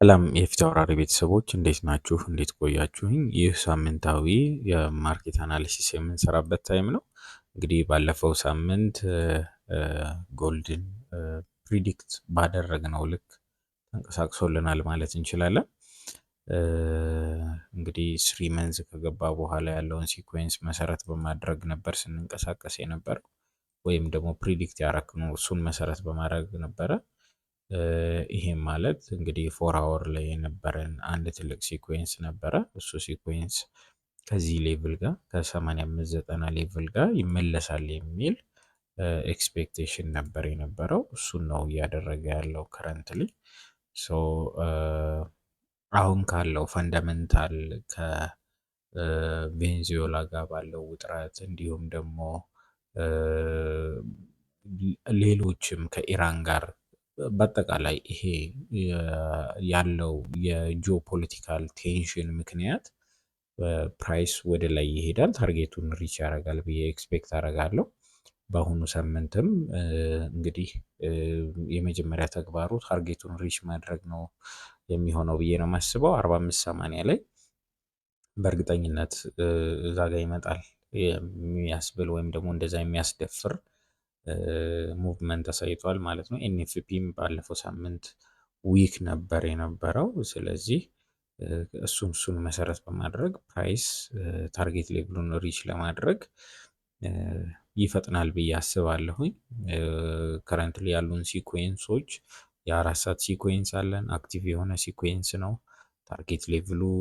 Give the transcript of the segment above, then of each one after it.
ሰላም የፊታውራሪ ቤተሰቦች፣ እንዴት ናችሁ? እንዴት ቆያችሁኝ? ይህ ሳምንታዊ የ market analysis የምንሰራበት time ነው። እንግዲህ ባለፈው ሳምንት gold ን predict ባደረግነው ልክ ተንቀሳቅሶልናል ማለት እንችላለን። እንግዲህ 3 months ከገባ በኋላ ያለውን sequence መሰረት በማድረግ ነበር ስንንቀሳቀስ የነበረው ወይም ደግሞ predict ያረግነው እሱን መሰረት በማድረግ ነበረ። ይሄም ማለት እንግዲህ 4 hour ላይ የነበረን አንድ ትልቅ sequence ነበረ። እሱ sequence ከዚህ level ጋር፣ ከ8590 level ጋር ይመለሳል የሚል expectation ነበር የነበረው። እሱን ነው እያደረገ ያለው currently። So አሁን ካለው fundamental፣ ከቬንዙዌላ ጋር ባለው ውጥረት፣ እንዲሁም ደግሞ ሌሎችም ከኢራን ጋር፣ በአጠቃላይ ይሄ ያለው የ geopolitical tension ምክንያት price ወደ ላይ ይሄዳል፣ target ኡን reach ያደርጋል ብዬ expect አደርጋለሁ። በአሁኑ ሳምንትም እንግዲህ የመጀመሪያ ተግባሩ target ኡን reach ማድረግ ነው የሚሆነው ብዬ ነው የማስበው። 4580 ላይ በእርግጠኝነት እዛ ጋር ይመጣል የሚያስብል ወይም ደግሞ እንደዛ የሚያስደፍር movement አሳይቷል ማለት ነው። NFP ም ባለፈው ሳምንት weak ነበር የነበረው። ስለዚህ እሱን መሰረት በማድረግ price target level ኡን reach ለማድረግ ይፈጥናል ብዬ አስባለሁኝ። Currently ያሉን sequence ኦች የ4 ሰዓት sequence አለን። Active የሆነ sequence ነው። Target level ኡ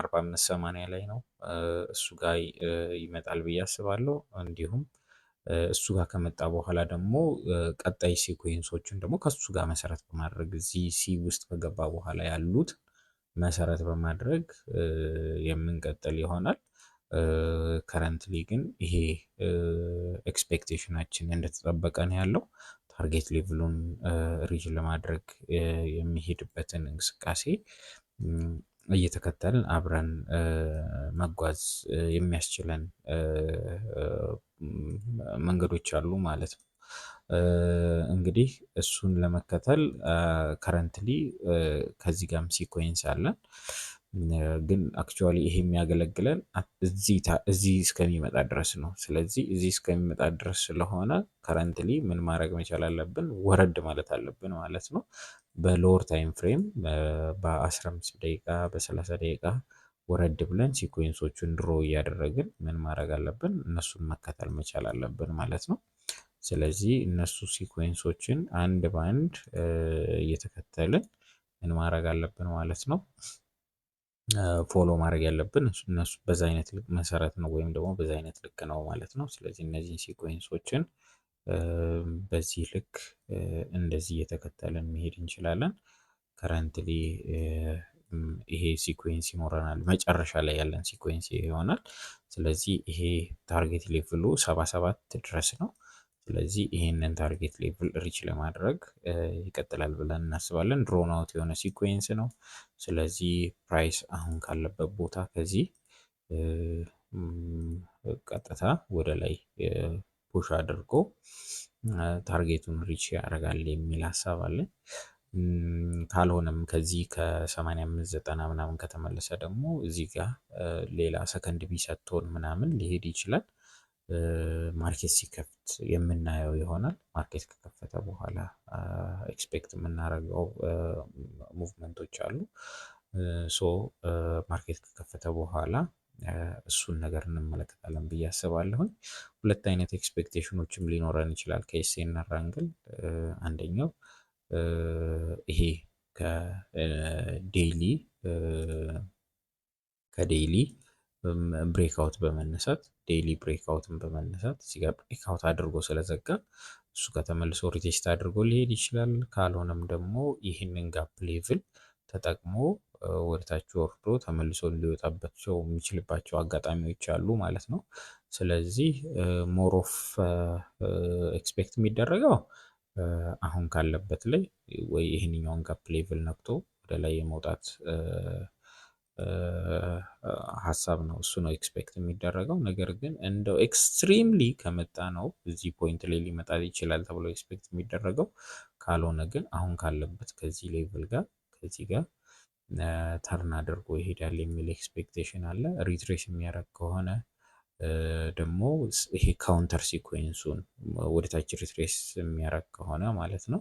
4580 ላይ ነው። እሱ ጋር ይመጣል ብዬ አስባለሁ። እንዲሁም እሱ ጋር ከመጣ በኋላ ደግሞ ቀጣይ sequence ኦችን ደግሞ ከእሱ ጋር መሰረት በማድረግ፣ እዚህ C ውስጥ ከገባ በኋላ ያሉት መሰረት በማድረግ የምንቀጥል ይሆናል። Currently ግን ይሄ expectation ኣችን እንደተጠበቀ ነው ያለው። Target level ኡን reach ለማድረግ የሚሄድበትን እንቅስቃሴ እየተከተልን አብረን መጓዝ የሚያስችለን መንገዶች አሉ ማለት ነው። እንግዲህ እሱን ለመከተል currently ከዚህ ጋርም sequence አለን። ግን actually ይሄ የሚያገለግለን እዚህ እስከሚመጣ ድረስ ነው። ስለዚህ እዚህ እስከሚመጣ ድረስ ስለሆነ currently ምን ማድረግ መቻል አለብን? ወረድ ማለት አለብን ማለት ነው። በ lower time frame በ15 ደቂቃ፣ በ30 ደቂቃ ወረድ ብለን sequence ኦቹን draw እያደረግን ምን ማድረግ አለብን? እነሱን መከተል መቻል አለብን ማለት ነው። ስለዚህ እነሱ sequence ኦችን አንድ በአንድ እየተከተልን ምን ማድረግ አለብን ማለት ነው። Follow ማድረግ ያለብን እነሱ በዛ አይነት መሰረት ነው ወይም ደግሞ በዛ አይነት ልክ ነው ማለት ነው። ስለዚህ እነዚህን sequence ኦችን በዚህ ልክ እንደዚህ እየተከተልን መሄድ እንችላለን። Currently ይሄ sequence ይኖረናል፣ መጨረሻ ላይ ያለን sequence ይሄ ይሆናል። ስለዚህ ይሄ target level ኡ 77 ድረስ ነው። ስለዚህ ይሄንን target level reach ለማድረግ ይቀጥላል ብለን እናስባለን። Drawn out የሆነ sequence ነው። ስለዚህ price አሁን ካለበት ቦታ ከዚህ ቀጥታ ወደ ላይ push አድርጎ target ኡን reach ያደርጋል የሚል ሀሳብ አለኝ። ካልሆነም ከዚህ ከ85 90 ምናምን ከተመለሰ ደግሞ እዚህ ጋር ሌላ second B ሰጥቶን ምናምን ሊሄድ ይችላል። Market ሲከፍት የምናየው ይሆናል። Market ከከፈተ በኋላ expect የምናደርገው movement ኦች አሉ። So market ከከፈተ በኋላ እሱን ነገር እንመለከታለን ብዬ አስባለሁኝ። ሁለት አይነት expectation ኦችም ሊኖረን ይችላል ከ SNR angle። አንደኛው ይሄ ከ daily breakout በመነሳት፣ daily breakout ን በመነሳት እዚህ ጋር breakout አድርጎ ስለዘጋ እሱ ጋር ተመልሶ retest አድርጎ ሊሄድ ይችላል። ካልሆነም ደግሞ ይህንን gap level ተጠቅሞ ወደታች ወርዶ ተመልሶ ሊወጣባቸው የሚችልባቸው አጋጣሚዎች አሉ ማለት ነው። ስለዚህ more of expect የሚደረገው አሁን ካለበት ላይ ወይ ይህንኛውን gap level ነክቶ ወደ ላይ የመውጣት ሀሳብ ነው። እሱ ነው expect የሚደረገው። ነገር ግን እንደው extremely ከመጣ ነው እዚህ point ላይ ሊመጣ ይችላል ተብሎ expect የሚደረገው። ካልሆነ ግን አሁን ካለበት ከዚህ level ጋር፣ ከዚህ ጋር turn አድርጎ ይሄዳል የሚል expectation አለ። Retrace የሚያደርግ ከሆነ ደግሞ ይሄ counter sequence ኡን ወደታች retrace የሚያደርግ ከሆነ ማለት ነው፣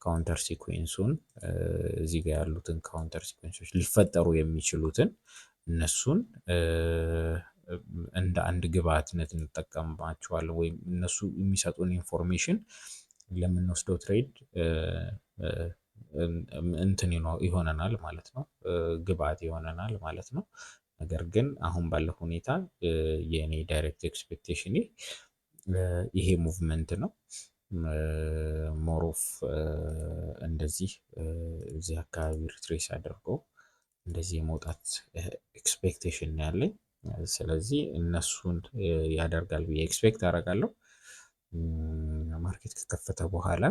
counter sequence ኡን እዚህ ጋር ያሉትን counter sequence ኦች ሊፈጠሩ የሚችሉትን እነሱን እንደ አንድ ግብአትነት እንጠቀምባቸዋለን ወይም እነሱ የሚሰጡን information ለምንወስደው trade እንትን ይሆነናል ማለት ነው፣ ግብአት ይሆነናል ማለት ነው። ነገር ግን አሁን ባለው ሁኔታ የእኔ direct expectation ይሄ movement ነው። More of እንደዚህ እዚህ አካባቢ retrace አድርጎ እንደዚህ የመውጣት expectation ነው ያለኝ። ስለዚህ እነሱን ያደርጋል ብዬ expect አደርጋለሁ። Market ከከፈተ በኋላ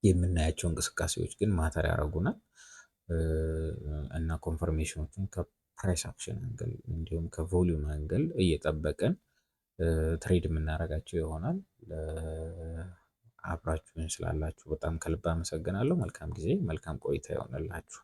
የምናያቸው እንቅስቃሴዎች ግን matter ያደርጉናል እና confirmation ኦችን ከ price action angle እንዲሁም ከ volume angle እየጠበቅን trade የምናደርጋቸው ይሆናል። አብራችሁን ስላላችሁ በጣም ከልብ አመሰግናለሁ። መልካም ጊዜ፣ መልካም ቆይታ ይሆንላችሁ።